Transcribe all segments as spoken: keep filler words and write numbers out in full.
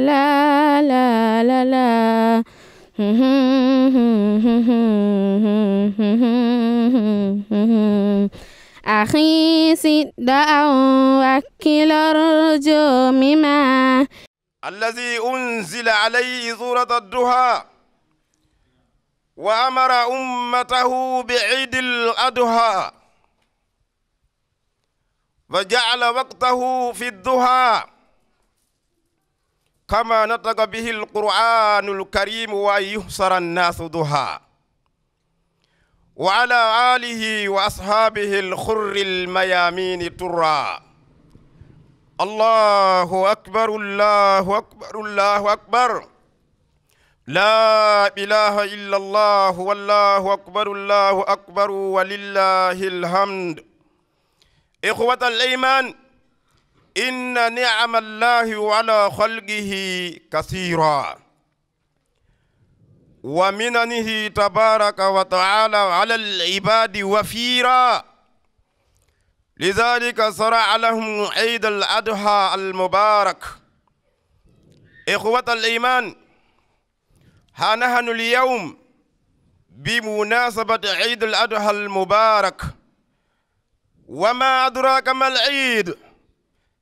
لا، لا، لا، لا. أخي سد أو وكل أرجو مما. الذي أنزل عليه سورة الضحى، وأمر أمته بعيد الأضحى، وجعل وقته في الضحى، كما نطق به القرآن الكريم، وأن يحشر الناس ضحى. وعلى آله وأصحابه الغر الميامين الترى. الله أكبر، الله أكبر، الله أكبر. لا إله إلا الله، والله أكبر، الله أكبر، ولله الحمد. إخوة الإيمان، إن نعم الله على خلقه كثيرة، ومننه تبارك وتعالى على العباد وفيرا. لذلك شرع لهم عيد الأضحى المبارك. إخوة الإيمان، ها نحن اليوم بمناسبة عيد الأضحى المبارك، وما أدراك ما العيد؟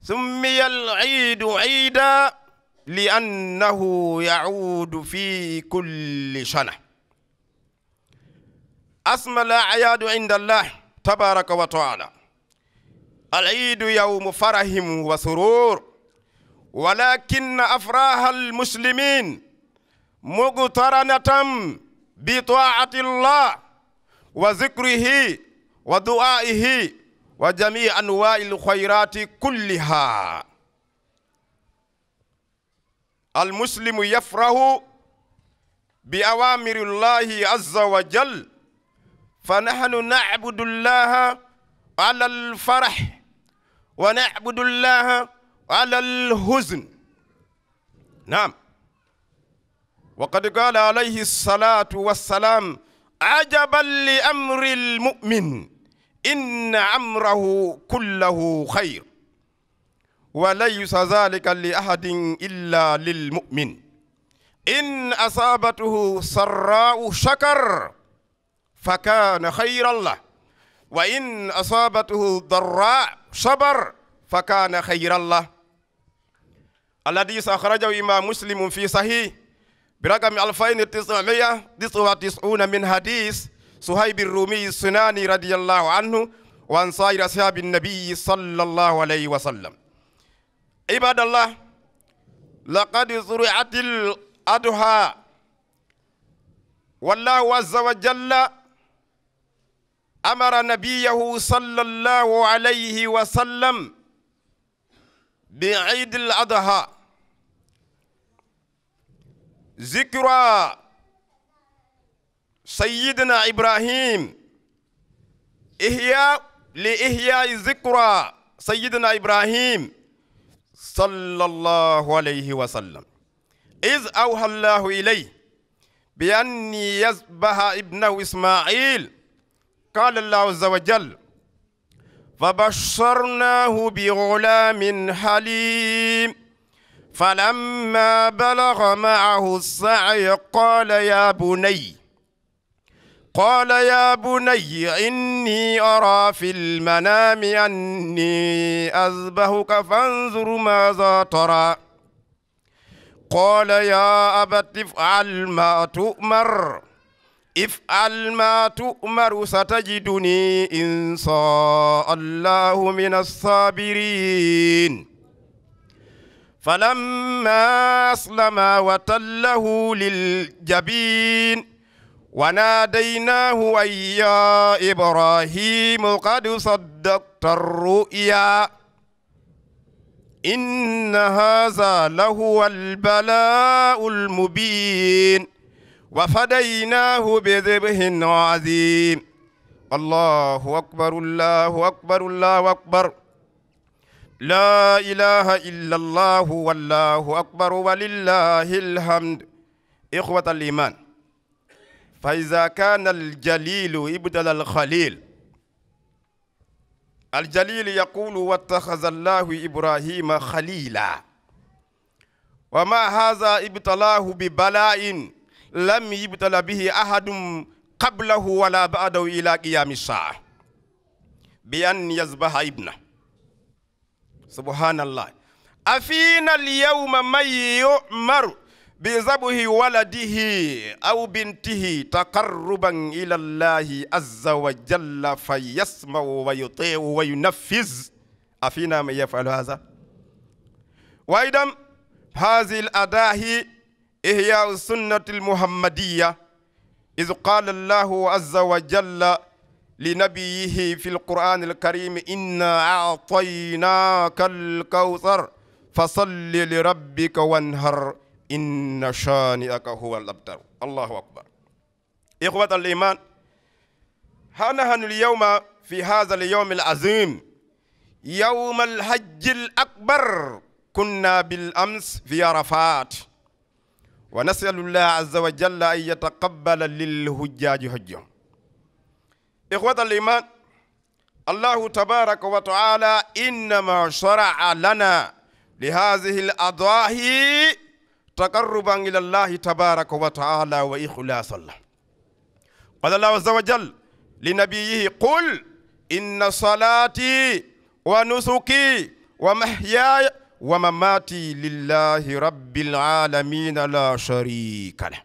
سمي العيد عيدا لأنه يعود في كل سنة. أسمى الأعياد عند الله تبارك وتعالى. العيد يوم فرح وسرور، ولكن أفراح المسلمين مقترنة بطاعة الله وذكره ودعائه وجميع أنواع الخيرات كلها. المسلم يفرح بأوامر الله عز وجل، فنحن نعبد الله على الفرح، ونعبد الله على الحزن. نعم. وقد قال عليه الصلاة والسلام: عجبا لأمر المؤمن، إن أمره كله خير، وليس ذلك لأحد إلا للمؤمن. إن أصابته سراء شكر فكان خيرا له، وإن أصابته ضراء صبر فكان خيرا له. الحديث أخرجه إمام مسلم في صحيح برقم ألفين وتسعمائة وتسعة وتسعين من حديث صهيب الرومي السناني رضي الله عنه وعن سائر أصحاب النبي صلى الله عليه وسلم. عباد الله، لقد شرعت الأضحى، والله عز وجل أمر نبيه صلى الله عليه وسلم بعيد الأضحى، ذكرى سيدنا إبراهيم، إحياء، لإحياء ذكرى سيدنا إبراهيم صلى الله عليه وسلم، إذ أوحى الله إليه بأن يذبح ابنه إسماعيل. قال الله عز وجل: فبشرناه بغلام حليم، فلما بلغ معه السعي قال يا بني، قال يا بني إني أرى في المنام أني أذبحك فانظر ماذا ترى. قال يا أبت افعل ما تؤمر، افعل ما تؤمر ستجدني إن شاء الله من الصابرين. فلما أسلما وتله للجبين وناديناه أن يا إبراهيم قد صدقت الرؤيا إن هذا لهو البلاء المبين وفديناه بذبح عظيم. الله أكبر، الله أكبر، الله أكبر. لا إله إلا الله والله أكبر ولله الحمد. إخوة الإيمان، فإذا كان الجليل ابتلى الخليل، الجليل يقول: "واتخذ الله إبراهيم خليلا". وما هذا ابتلاه ببلاء لم يبتل به أحد قبله ولا بعده إلى قيام الساعة، بأن يذبح ابنه. سبحان الله. أفينا اليوم من يؤمر بذبح ولده أو بنته تقربا إلى الله عز وجل فيسمع ويطيع وينفذ؟ أفينا من يفعل هذا؟ وأيضا، هذه الأضاحي إحياء السنة المحمدية، إذ قال الله عز وجل لنبيه في القرآن الكريم: "إنا أعطيناك الكوثر، فصل لربك وانحر، إن شانئك هو الأبتر". الله أكبر. إخوة الإيمان، ها نحن اليوم في هذا اليوم العظيم، يوم الحج الأكبر، كنا بالأمس في عرفات، ونسأل الله عز وجل أن يتقبل للحجاج حجهم. إخوة الإيمان، الله تبارك وتعالى إنما شرع لنا لهذه الأضاحي تقربا إلى الله تبارك وتعالى وإخلاصا له. قال الله عز وجل لنبيه: "قل إن صلاتي ونسكي ومحياي ومماتي لله رب العالمين لا شريك له".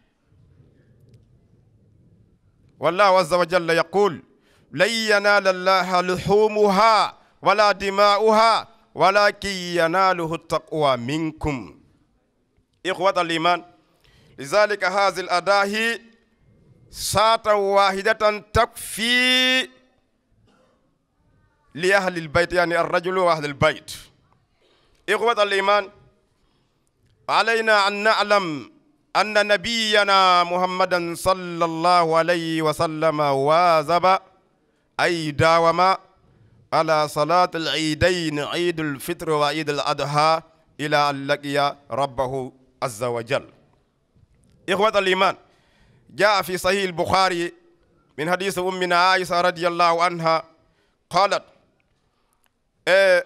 والله عز وجل يقول: "لن ينال الله لحومها ولا دماؤها ولكن يناله التقوى منكم". إخوة الإيمان، لذلك هذه الأضاحي ساعة واحدة تكفي لأهل البيت، يعني الرجل وأهل البيت. إخوة الإيمان، علينا أن نعلم أن نبينا محمدا صلى الله عليه وسلم واظب أي داوم على صلاة العيدين، عيد الفطر وعيد الأضحى، إلى أن لقي ربه عز وجل. إخوة الإيمان، جاء في صحيح البخاري من حديث أمنا عائشة رضي الله عنها قالت: إيه،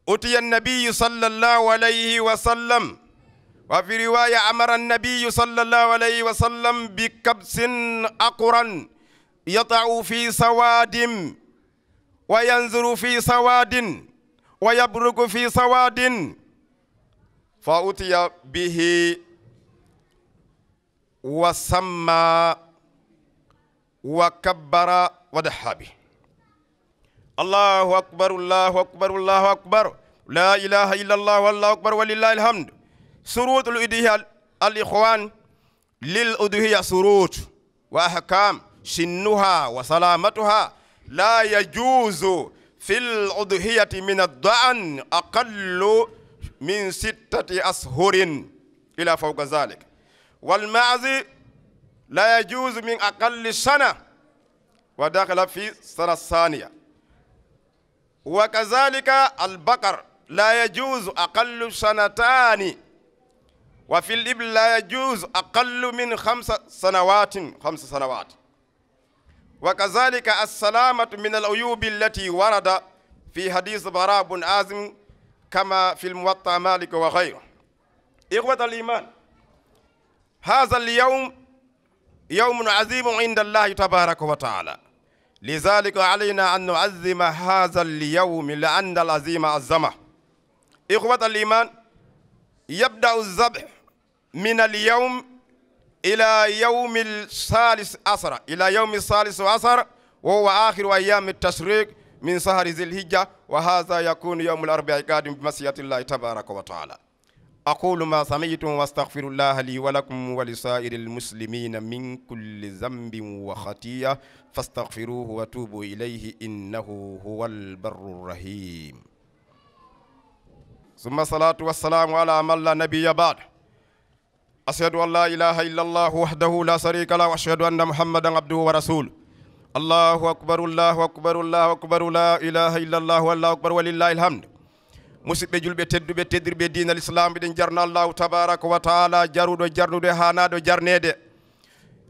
أتي النبي صلى الله عليه وسلم، وفي رواية: أمر النبي صلى الله عليه وسلم بكبش أقرن يطأ في سواد، وينظر في سواد، ويبرك في سواد، فأتي به وسمى وكبر وضحى به. الله أكبر، الله أكبر، الله أكبر، لا إله إلا الله، والله أكبر، ولله الحمد. شروط الأضحية، الإخوان، للأضحية شروط وأحكام: سنها وسلامتها. لا يجوز في الأضحية من الضأن أقل من ستة أشهر إلى فوق ذلك، والمعز لا يجوز من أقل سنة ودخل في السنة الثانية، وكذلك البقر لا يجوز أقل سنتان، وفي الإبل لا يجوز أقل من خمس سنوات، خمس سنوات. وكذلك السلامة من العيوب التي ورد في حديث براء بن عازب كما في الموطأ مالك وغيره. إخوة الإيمان، هذا اليوم يوم عظيم عند الله تبارك وتعالى، لذلك علينا أن نعظم هذا اليوم لأن العظيم عظمه. إخوة الإيمان، يبدأ الذبح من اليوم إلى يوم الثالث عشر، إلى يوم الثالث عشر، وهو آخر أيام التشريق من شهر ذي الحجة، وهذا يكون يوم الأربعاء القادم بمشيئة الله تبارك وتعالى. أقول ما سمعتم وأستغفر الله لي ولكم ولسائر المسلمين من كل ذنب وخطيئة، فاستغفروه وتوبوا إليه، إنه هو البر الرحيم. ثم الصلاة والسلام على من لا نبي بعده. أشهد أن لا إله إلا الله وحده لا شريك له، وأشهد أن محمدا عبده ورسوله. الله أكبر، الله أكبر، الله أكبر، لا إله إلا الله، والله أكبر، ولله الحمد. Musidɓe julɓe tedduɓe, teddirɓe diina Lislaam, eɗen jarna Allahu tabaaraka wa taala, jaruɗo jarnude, haanaaɗo jarneede.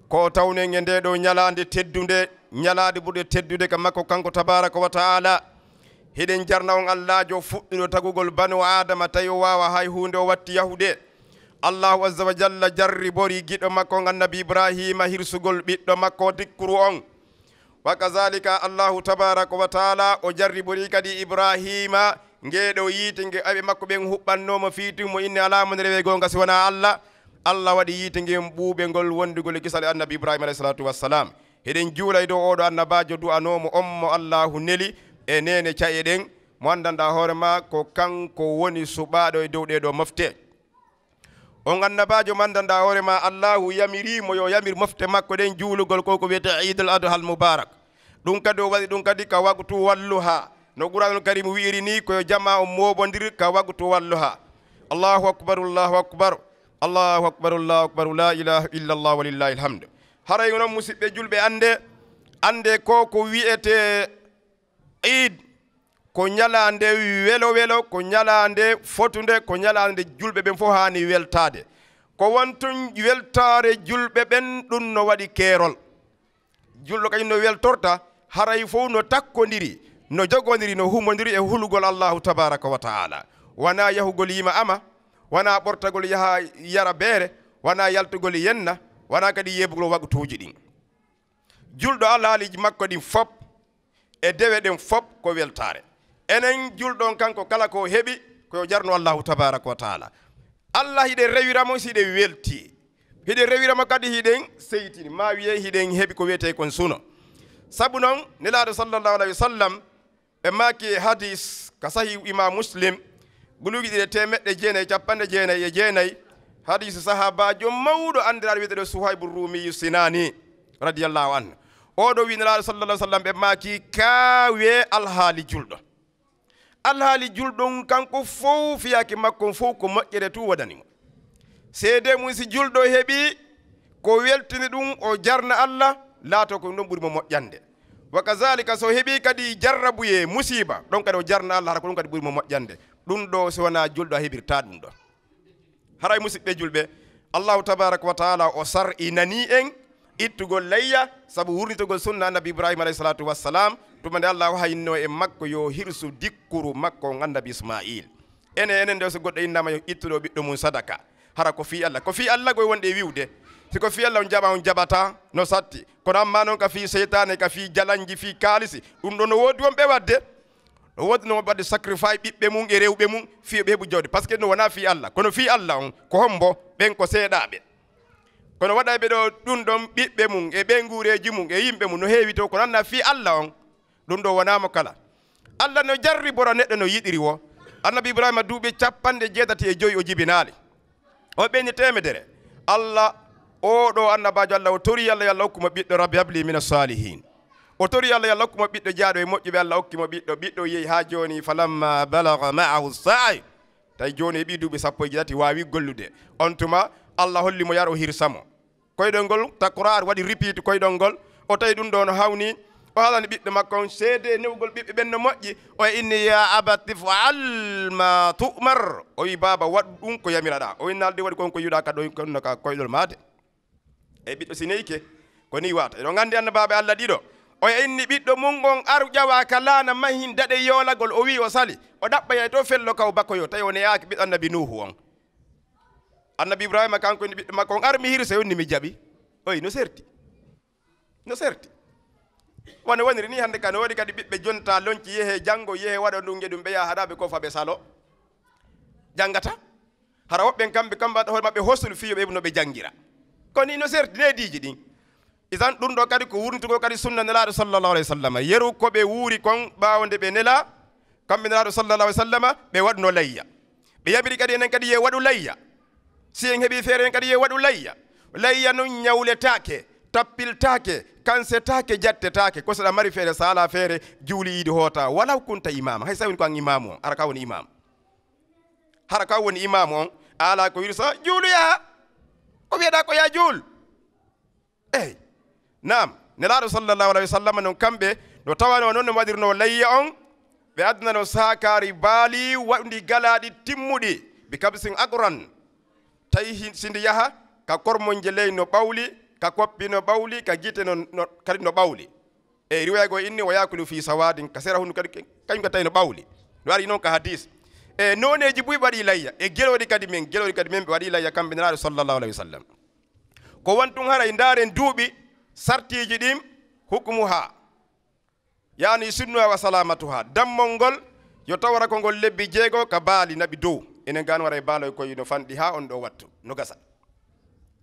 Ko tawnen e ndee ɗoo ñalaande teddunde, ñalaande ɓurɗe teddude ka makko kanko tabaaraka wa taala. Hiɗen jarna on Allaajo fuɗɗuɗo tagugol banu Aadama, tawi o waawa hay huunde, o watti yahude. Allaahu azza wa jalla jarribori giɗo makko on Annabi Ibraahiima hirsugol ɓiɗɗo makko dikkuru on. Wa kazaalika Allaahu tabaaraka wa taala o jarribori kadi Ibraahiima ngee ɗoo yiite nge aɓe makko ɓen huɓɓannoo mo fii tun mo inni alaa mo no rewee goonga si wanaa Alla. Alla waɗi yiite ngen ɓuuɓe ngol wondugol e kisal e Annabi Ibraahiima alayhi salaatu wassalaam. Hiɗen juula e dow oo ɗoo annabaajo du'anoomo on mo Allaahu neli e neene ca'e ɗen, mo anndanɗaa hoore maa ko kanko woni suɓaaɗo e dow ɗee ɗoo mofte. On annabaajo mo anndanɗaa hoore maa Allaahu yamirii mo yo yamir mofte makko ɗen juulugol ko ko wiyetee Iidul Adha al Mubaarak. Ɗum kadi o waɗi ɗum kadi ka waqtu walluha. No Qur'aanul Kariim wi'iri nii ko yo jamaa on mooɓondir ka waqtu walluha. Allahu akbar, Allahu akbar. Allahu akbar, Allahu akbar. La ilaha illa Allah wa lillahi alhamd. Haray non musiɓɓe julɓe annde, annde ko ko wiyetee Iid ko ñalaande welo welo, ko ñalaande fotunde, ko ñalaande julɓe ɓen fof haani weltaade. Ko won tun weltaare julɓe ɓen, ɗum no waɗi keerol. Julɗo kañum no weltorta, haray fof no takkondiri, no jogondiri, no humondiri e hulugol Allaahu tabaaraka wa taala. Wanaa yahugol yima ama, wanaa ɓortagol yaha yara beere, wanaa yaltugol yenna, wanaa kadi yeebugol waqtuuji ɗin. Julɗo alhaaliiji makko ɗin fop e dewe ɗen fop ko weltaare. Enen julɗo on kanko kala ko o heɓi ko yo jarno Allahu tabaraka wa taala. Allah hiɗen rewira mo si hiɗen welti. Hiɗen rewira mo kadi hiɗen seytini. Ma wiyey hiɗen heɓi ko wiyetee kon suno. Sabu non Nelaaɗo sallallahu alayhi wa sallam ɓe maaki e hadis ka Sahih Imam Muslim, guluuji ɗiɗi e teemeɗɗe jeenayi e capanɗe jeenayi e jeenayi, hadis sahaabaajo mawɗo anndiraaɗo wiyeteeɗo Suhaybu Rumiyu Sinaani, radiyallahu anhu. Oo ɗoo wiyi Nelaaɗo sallallahu alayhi wa sallam, ɓe maaki, kaawee alhaali julɗo. Alhaali julɗo on kanko fow, fiyaake makko on fow ko moƴƴere tun waɗani mo. Seedee mum si julɗo heɓii ko weltini ɗum, o jarna Allah, laatoo ko ɗum ɗon ɓuri mo moƴƴande. Wa kazaalika, so heɓii kadi jarrabuyee, musiiba, ɗon kadi o jarna Allah, hara ko ɗum kadi ɓuri mo moƴƴande. Ɗum ɗoo, si wonaa julɗo, a heɓirtaa ɗum ɗoo. Haray, musiɓɓe julɓe, Allahu tabaaraka wa taala o sar'inanii en ittugol layya, sabu wurnitugol sunna Annabi Ibrahima alayhi salaatu wassalaam, tuma nde Allah wahayinnoo e makko yo hirsu dikkuru makko on Annabi Ismaayil. Enen, enen nde so goɗɗo innama yo ittuɗo ɓiɗɗo mum sadaka, hara ko fii Allah? Ko fii Allah goy wonɗe e wi'ude. Si ko fii Allah on jaɓa, on jaɓataa, no satti. Kono amma non ka fii seytaane, ka fii jalanji, fii kaalisi, ɗum ɗo no woodi wonɓe waɗde. No woodi no waɗde sacrifice ɓiɓɓe mum e rewɓe mum fii ɓe heɓu jawdi. Parce que no wonaa fii Allah. Kono fii Allah on, ko hombo? Ɓen ko seeɗaaɓe. Kono waɗayɓe ɗo ɗum ɗon ɓiɓɓe mum e ɓeynguureeji mum e yimɓe mum no heewi to, kono annaa fii Allah on, ɗum ɗo wonaa mo kala. Allah no jarribora neɗɗo no yiɗiri wo. Annabi Ibrahima duuɓi capanɗe jeetati e joyi o jibinaali. O ɓenni teemedere. Allah, oo ɗo annabaajo Allah, o tori Allah, yo Allah hokku mo ɓiɗɗo, "Rabbi habli mina salihin." O tori Allah, yo Allah hokku mo ɓiɗɗo jaaɗo e moƴƴuɓe, Allah hokki mo ɓiɗɗo. Ɓiɗɗo yehi haa jooni, "Falamma balaga ma'ahu sa'y." Tawi jooni heɓi duuɓi sappo e jeetati, waawi gollude. On tuma, Allah holli mo yaro hirsa mo. Koyɗol ngol takraar, waɗi repeat koyɗol ngol. O tawi ɗum ɗo no hawni. O haalani ɓiɓɓe makko on seede newgol ɓiɓɓe ɓen no moƴƴi. O inni, "Ya abati if'al ma tu'mar." O wi, "Baaba, waɗu ɗum ko yamiraɗaa." O wi, "Naldi waɗi kon ko yiɗaa ka ɗo, kono ka koyɗol maade." E ɓiɗɗo si neyke, ko ni wata. Eɗon nganndi annabaaɓe Allah ɗiɗo. O inni ɓiɗɗo mum on, "Aru ƴawa ka laana mahin daɗe yoolagol." O wi o sali. O ɗaɓɓa yahi to fello ka o bakoyo. Tawi o neyaaki ɓiɗɗo annabi Nuuhu on. Annabi Ibrahima kanko inni ɓiɗɗo makko on, "Ar mi hirsa." Yonni mi jaɓi. Oy, no serti. No serti. Wano woniri ni hannde kan, no waɗi kadi ɓiɓɓe jonta lonci, yehe janngo, yehe waɗo ndunge ɗum, ɓe yaha haɗaɓe ko fa ɓe salo. Janngata. Hara woɓɓen kamɓe, kamɓe waɗa hoore maɓɓe hosul fiyo ɓe no ɓe janngira. Kono ni no serti neediiji ɗin. Isan ɗum ɗo kadi ko wurnitugol kadi sunna Nelaaɗo sallallahu alayhi wa sallam. Yeru ko ɓe wuuri kon ɓaawo nde ɓe nela, kamɓe Nelaaɗo sallallahu alayhi wa sallam, ɓe waɗno layya. Ɓe yamiri kadi enen kadi yo waɗu layya. Si en heɓi feere en kadi yo waɗu layya. Layya non ñawletaake, tappiltaake, kansetaake, jattetaake. Ko so ɗa mari feere, so a alaa feere, juuli iidi hoota. Walaw kunta imaama. Hay so woni ko an imaamu on, hara ka woni imaamu. Hara ka woni imaamu on, a alaa ko wirsa, juulu yaha. Ko wiyeɗaa ko yaa juul. Eey. Naam, Nelaaɗo sallallahu alayhi wa sallam non kamɓe no tawanoo non no waɗirnoo layya on, ɓe addanano saakaari baali waɗundi galaaɗi timmuɗi, bi kabsin agran. Tawi hi-, si ndi yaha ka kormonje ley no ɓawli, Ka koppi no ɓawli, ka gite no, no, kadi no ɓawli. E riwaya goo inni, "Wa yakulu fi sawadin", ka sera hundu kadi, kañum ka tawi no ɓawli. No ari noon ka hadis. E nooneeji buy waɗi layya, e gelooɗi kadi men, gelooɗi kadi men ɓe waɗi layya kamɓe Nelaaɗo sallallahu alayhi wa sallam. Ko won tun haray ndaaren duuɓi, sartiiji ɗin, hukmuha. Yaani sunnuha wa salamatuha. Dammol ngol yo tawra ko ngol lebbi jeego ka baali naɓi dow. Enen gaan wara e baaloy koy no fanɗi haa on ɗoo wattu, no gasa.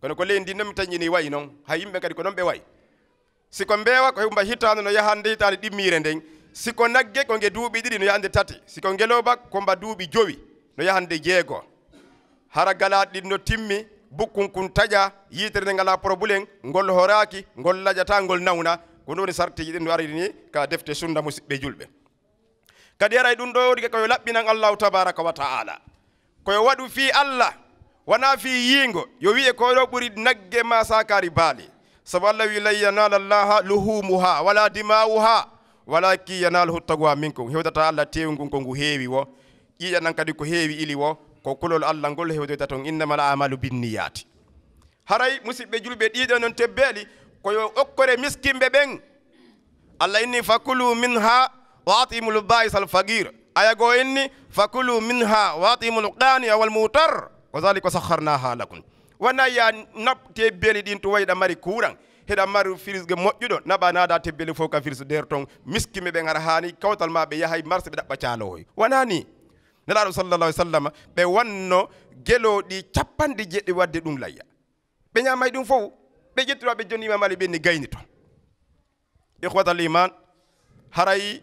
Kono ko leydi ndin noon mi tañƴini wayi noon. Hay yimɓe kadi ko noon ɓe wayi. Si ko mbeewa, ko mba hitaande no yahande hitaande ɗimmiire nden. Si ko nagge, ko nge duuɓi ɗiɗi no yahande tati. Si ko ngelooba, ko mba duuɓi jowi no yahande jeego. Hara galaaɗi ɗin no timmi, bukkun kun taƴa, yiitere nden alaa problème, ngol horaaki, ngol laƴataa, ngol nawna. Ko ɗum woni sartiiji ɗin no arini ka defte sunna, musiɓɓe julɓe. Kadi haray ɗum ɗoo woni ko yo laɓɓinan Allahu tabaraka wa ta'ala. Ko yo waɗu fii Allah, wanaa fii yiingo. Yo wi'e ko ɗoo ɓuri nagge maa saakaari baali. Sabu Allah wi'i, "Lan yanala Allaha luhumuha wala dima'uha, walakin yanaluhu taqwa minkum." Hewtata Allah teewu ngun ko ngu heewi wo. Ƴiiƴan ɗan kadi ko heewi ili wo. Ko kulol Allah ngol hewtoyta ton. "Innamal a'malu binniyati." Haray, musiɓɓe julɓe, ɗiiɗo non tebbeeli, ko yo okkore miskinɓe ɓen. Allah inni, "Fakulu minha wa atimul ba'is al faqir." Aya goo inni, "Fakulu minha wa atimul qani'a wal mu'tar, wa zalika sakharnaha lakum." Wona ya nap tebbeeli ɗin to wayi ɗa mari kuuran, heɗa mari firisge moƴƴuɗo, naɓa naada tebbeeli fof ka firis der ton, miskinɓe ɓen hara haani kawtal ma ɓe yahay marse ɓe ɗaɓɓa caalohoy. Wona ni? Nelaaɗo sallallahu alaihi wasallam, ɓe wanno gelooɗi capanɗe jeeɗiɗi waɗde ɗum layya. Ɓe ñaamay ɗum fof, ɓe ƴettira, ɓe jonni Imam Ali, ɓe ni gayni to. Ikhwatal iman, haray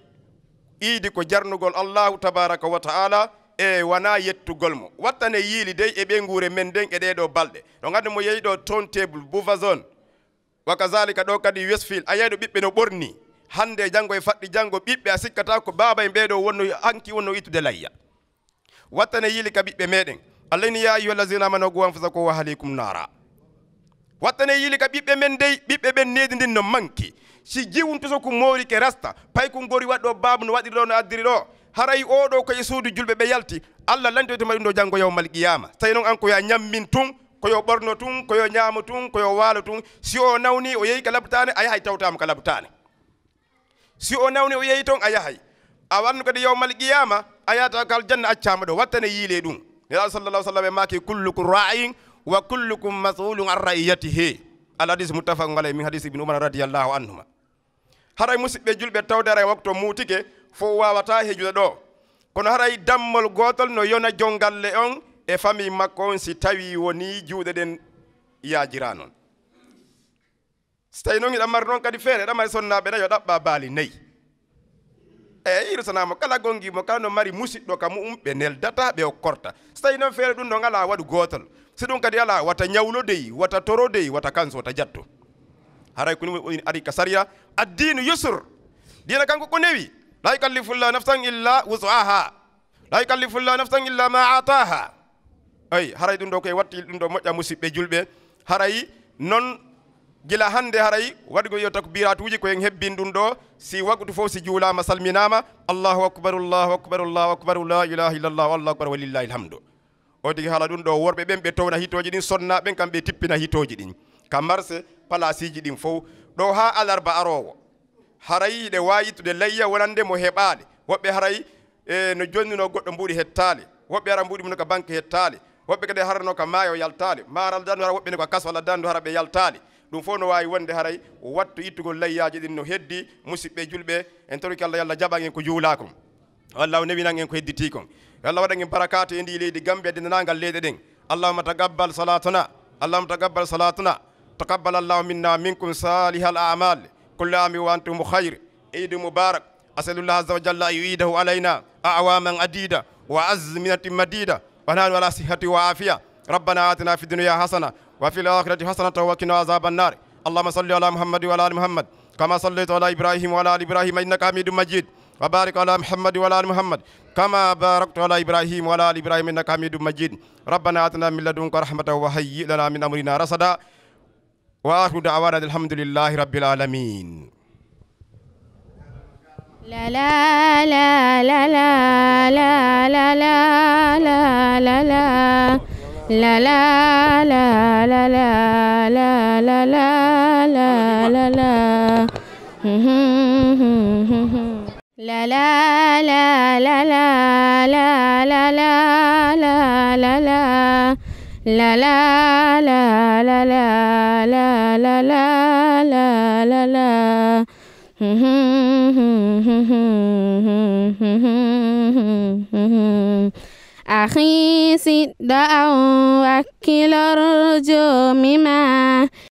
iidi ko jarnugol Allahu tabaraka wa ta'ala e wona yettugol mo. Wattane yiili dey e ɓeynguure men nden e ɗee ɗoo balɗe. Ɗo ngadde mo yehi ɗo Turntable, Buffer Zone, wa kazalika ɗo kadi Westfield, a yiyay ɗo ɓiɓɓe no ɓorni. Hannde e janngo e faɗɗi janngo, ɓiɓɓe a sikkataa ko baaba en ɓee ɗoo wonno hanki wonno ittude layya. Wattane yiili ka ɓiɓɓe meɗen. Allah ni, "Ya ayyuhal lazina amanu qu anfusakum wa ahlikum nara." Wattane yiili ka ɓiɓɓe men dey, ɓiɓɓe ɓen needi ndin no manki. Si jiwun tuso kun moori ke rasta, pay kun gori waɗɗo baabu no waɗiri ɗo, no addiri ɗo. Haray oo ɗoo ko e suudu julɓe ɓe yalti. Allah lantoyto ma ɗum ɗo janngo yawmal qiyama. Tawi noon an ko yo a ñammin tun, ko yo ɓorno tun, ko yo ñaamo tun, ko yo waalo tun. Si o nawni, o yehi ka labtaane, a yahay tawtaama ka labtaane. Si o nawni, o yehi ton, a yahay. A wannu kadi yawmal qiyama, a yahata ka aljanna, accaama ɗo. Wattane yiile ɗum. Nelaaɗo sallallahu alaihi wasallam e maaki, "Kullukum ra'in wa kullukum mas'ulun an ra'iyatihi." Al hadis muttafaqun alayhi min hadis Ibn Umar radiyallahu anhuma. Haray musiɓɓe julɓe, tawde haray waktu muutike, fof waawataa hejude ɗo. Kono haray dammol gootol no yona jongalle on e famille makko on si tawi woni juuɗe ɗen yaajiraa non. Si tawi noon hiɗa mari noon kadi feere, hiɗa mari sonnaaɓe nayo, ɗaɓɓa baali nayi. Eyi, hirsanaama kala gonngi mo kala no mari musiɗɗo ka mu'um, ɓe neldataa, ɓe okkorta. Si tawi noon feere ɗum ɗon alaa, waɗu gootol. Si ɗum kadi alaa, wata ñawlo dey, wata toro dey, wata kanso, wata jatto. Haray ko ɗum woni ari ka sariya, addiinu yusur. Diina kanko ko newi. La yukallifullahu nafsan illa wus'aha. La yukallifullahu nafsan illa ma ataha. Ay, haray ɗum ɗo koye watti ɗum ɗo moƴƴa, musiɓɓe julɓe. Haray non gila hannde haray waɗugol yo takbiratuuji ko en hebbin ɗum ɗo. Si waktu fof si juulaama, salminaama, Allahu akbar, Allahu akbar, Allahu akbar, la ilaha illallah, Allahu akbar, walillahi alhamdu. O tigi haala ɗum ɗo, worɓe ɓen ɓe towna hitooji ɗin, sonnaaɓe ɓen kam ɓe tippina hitooji ɗin. Ka marse, palaasiiji ɗin fof. Ɗo haa alarba aroowo. Haray hiɗe waawi ittude layya wonande mo heɓaali. Woɓɓe haray, e, no jonnunoo goɗɗo mbuuɗi hettaali. Woɓɓe hara mbuuɗi mum no ka banque hettaali. Woɓɓe kadi harano ka maayo yaltaali. Maa hara aldandu hara woɓɓe ne ko kaso aldandu hara ɓe yaltaali. Ɗum fof no waawi wonde haray wattu ittugol layyaaji ɗin no heddi. Musiɓɓe julɓe, en torike Allah, yo Allah jaɓan en ko juulaa kon. Yo Allah newinan en ko hedditii kon. Yo Allah waɗan en barakaatu e ndii leydi Gambia, denndaangal leyɗe ɗen. Allahumma taqabbal salatana. Allahumma taqabbal salatana. Taqabbal Allahu minna wa minkum salihal a'mal. Kullu amin wa antum bi khair. Eid Mubarak. أسأل الله عز وجل أن يعيده علينا أعواما عديدة وأزمنة مديدة ونحن على صحة وعافية. ربنا آتنا في الدنيا حسنة وفي الآخرة حسنة وقنا عذاب النار. اللهم صل على محمد وعلى آل محمد كما صليت على إبراهيم وعلى آل إبراهيم إنك حميد مجيد. وبارك على محمد وعلى آل محمد كما باركت على إبراهيم وعلى آل إبراهيم إنك حميد مجيد. ربنا آتنا من لدنك رحمة وهيئ لنا من أمرنا رشدا. وآخر دعوانا الحمد لله رب العالمين. La la la la la la la la la la la. La la la la la la la la la la la. La la la la la la la la la la la. Axi siɗɗo an, wakkilor joomi ma.